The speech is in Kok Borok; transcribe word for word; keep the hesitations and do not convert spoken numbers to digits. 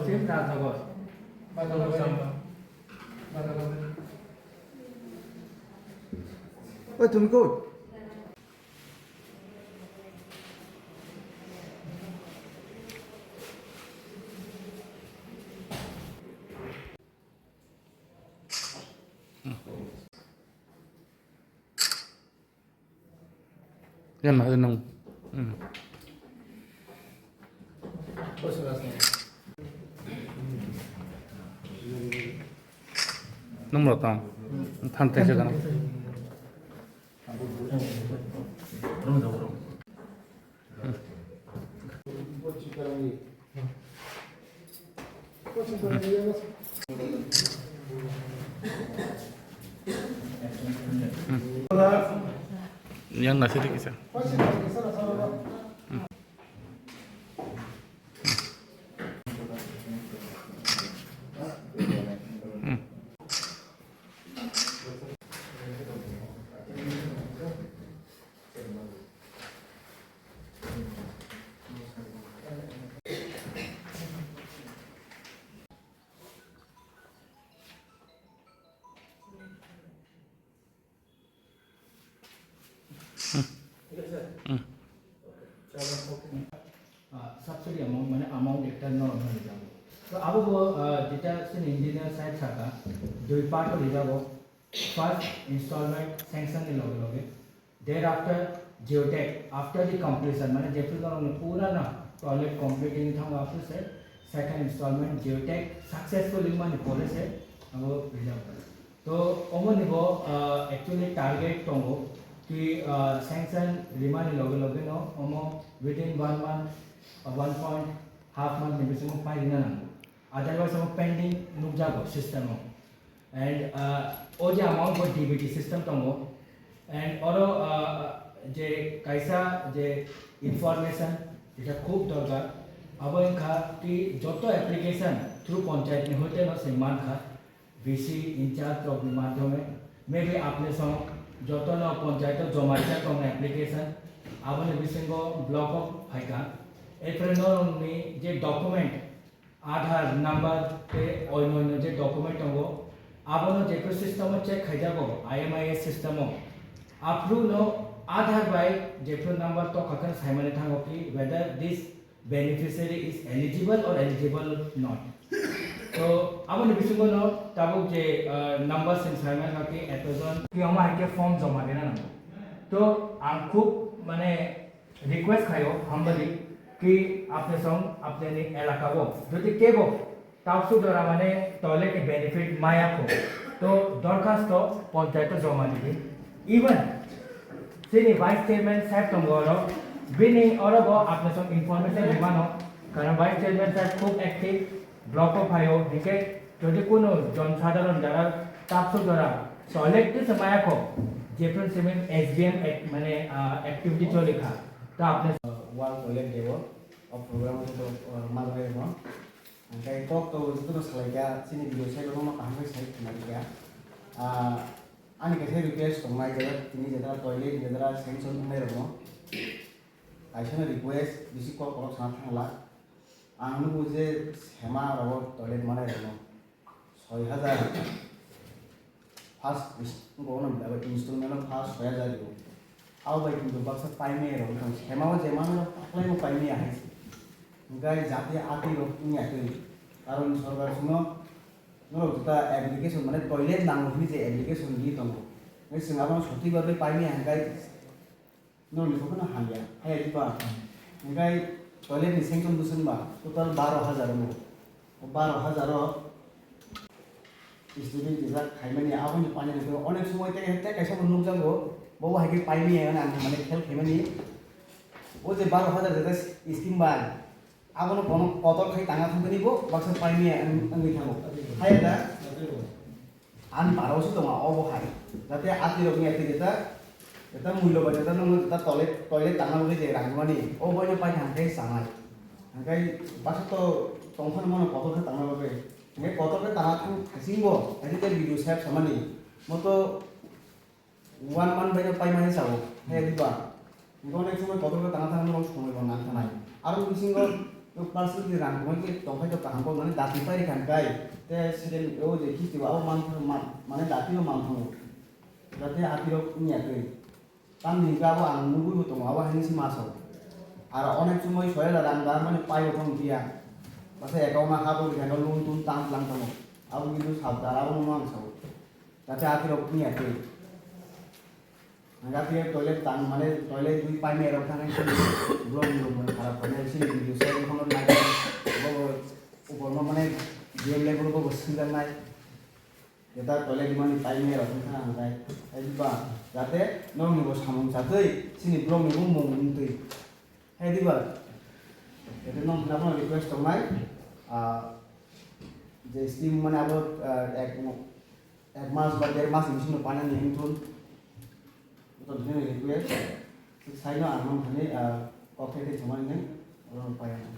Oi, tumi koi? Yan na nang. Hmm. Nang mo tang. Than te se kana. Yang nasi di kisah. Ah, subsidy amount, mane amount ekta norok no rijago. To abo bo, ah, jeta chini engineer side saka, dui part o rijago. First installment sanction ni loge loge, thereafter geotag, after the completion, mane jephru norok ni pura na toilet complete wngwi thango, aphuru se second installment geotag successful wngmani pore se abo rijak. To omo ni bo, ah, actually target tongo ki, ah, sanction rimani loge loge no omo within one month, ah, one point half month ni bisingo pai rina nango. Otherwise omo pending nukjago system o. And, ah, o je amount bo D B T system tongo. And oro, ah, je kaisa je information, jeta khub dorkar, abo wngkha ki joto application through panchayat ni hoite no se mankha, V C in charge rok ni madhyome, maybe apni song joto no panchayat o joma rijak tongnai application, aboni bisingo block o phaikha. Erpore norok ni je document, Aadhaar number tei onyo onyo je document tongo, abono jephru system o check khaijago, I M I S system o. Aphuru no Aadhaar bai jephru number tokha khe saimani thango ki whether this beneficiary is eligible or eligible not. To aboni bisingo no tabuk je, ah, number sing saimani kha ki etojon ki omo hai khe form joma rina nango. To ang khub mane request khaio humbly ki apni song apni ni elaka o jodi kebo tapsu dora mane toilet ni benefit maya kho to dorkhasto panchayat o joma ridi. Even chini vice chairman sir tongo oro, bini oro bo apni song information rimano, karon vice chairman sir khub active. Block o phaio, hinkhe jodi kunu jon sadharon jara tapsuk jora toilet tisa maya kho, jephru simi S B M act-, mane, ah, activity choli kha, ta apni wall toilet debo, o program o to, ah, malai mo. Hinkhe kok to joto salai kha, chini video sai rokno kaham khe sai khna kha. Ah, ani kaisa request tongnai jara tini jara toilet jara sanction wngnai rokno. Kaisa no request bisi kok kolok sana thangla. Ang nugo je sema rogo toilet manai rokno soi hajar first ins-, wngkha, ono installment o first soi hajar rwo. Abo bai kintu baksa paimaya rok wngkha, sema o je mano paklaimo paimaya hai se. Hingkhe jati ati rok wngya twi. Karon sorkar sino norok jeta application mane toilet nango hwnwi je application di tongo. Hingkhe chwng abono sotwi bagwi paimaya hingkhe Norokni kok phano hamya, haya diba? Hingkhe toilet ni sanction bwswk ba total baro hajar wngo. O baro hajar o student rijak khaimani aboni pani rok onek somoi tei, tei kaisa bo nukjago, bo bo hai khe paimani ang mane khel khaimani. O je baro hajar jeta scheme bai, abono kono kotor khai tangna thangkhe bo baksa paimani wng-, wngwi thango. Haya da? Ani parao se tongo obo hai. Jate atirokni ati jeta, jeta mullo ba jeta nungno jeta toilet, toilet tangna bagwi je rang mani, obo ino pai thang khe sanai. Hingkhe baksa to tongphano mano kotor khe tangna bagwi. Hingkhe kotor khe tangna thang thasingbo, ati tei video save samani. Moto one month bai no pai mani sao. He diba? Hingkhe onek somoi kotor khe tangna thang nung somoi bo nang thanai. Aro bisingo Nuk personally rang tongwi khe tongphai tong kaham kok mane dati pai rikha hwnkhe, te second o je kisti o abo man, man, mane dati o man thango. Jate atirok wngya twi. Tamni hwnkhe abo ang nugwi bo tongo, abo haino se maso. Aro onek chumui soyala rang da mane pai bo thang phiya. Masa account o habo rikha no loan tun tang tlang tongo. Abo kintu sabda abo no ang sao. Jate atirok wngya twi. Ang khe toilet tang, mane toilet twi paimani rok thang khe borok ni rok kharap khainai, chini video se phone nai, bo bo upor ma mane game level bo bo singdang nai. Jeta toilet mani paimani rok thang khe ang khe, ai ba, jate norok ni bo samung chatwi, chini borok ni bo mung wngtwi. Hai diba? Ete no hwnna bono request tongnai, ah, je steam mane abo, ah, ek, ek mas ba der mas ni bisingo painani wngthun. Boto bini request. Saino ang nong thani, ah, kok khe khe chumani nai, oro paina.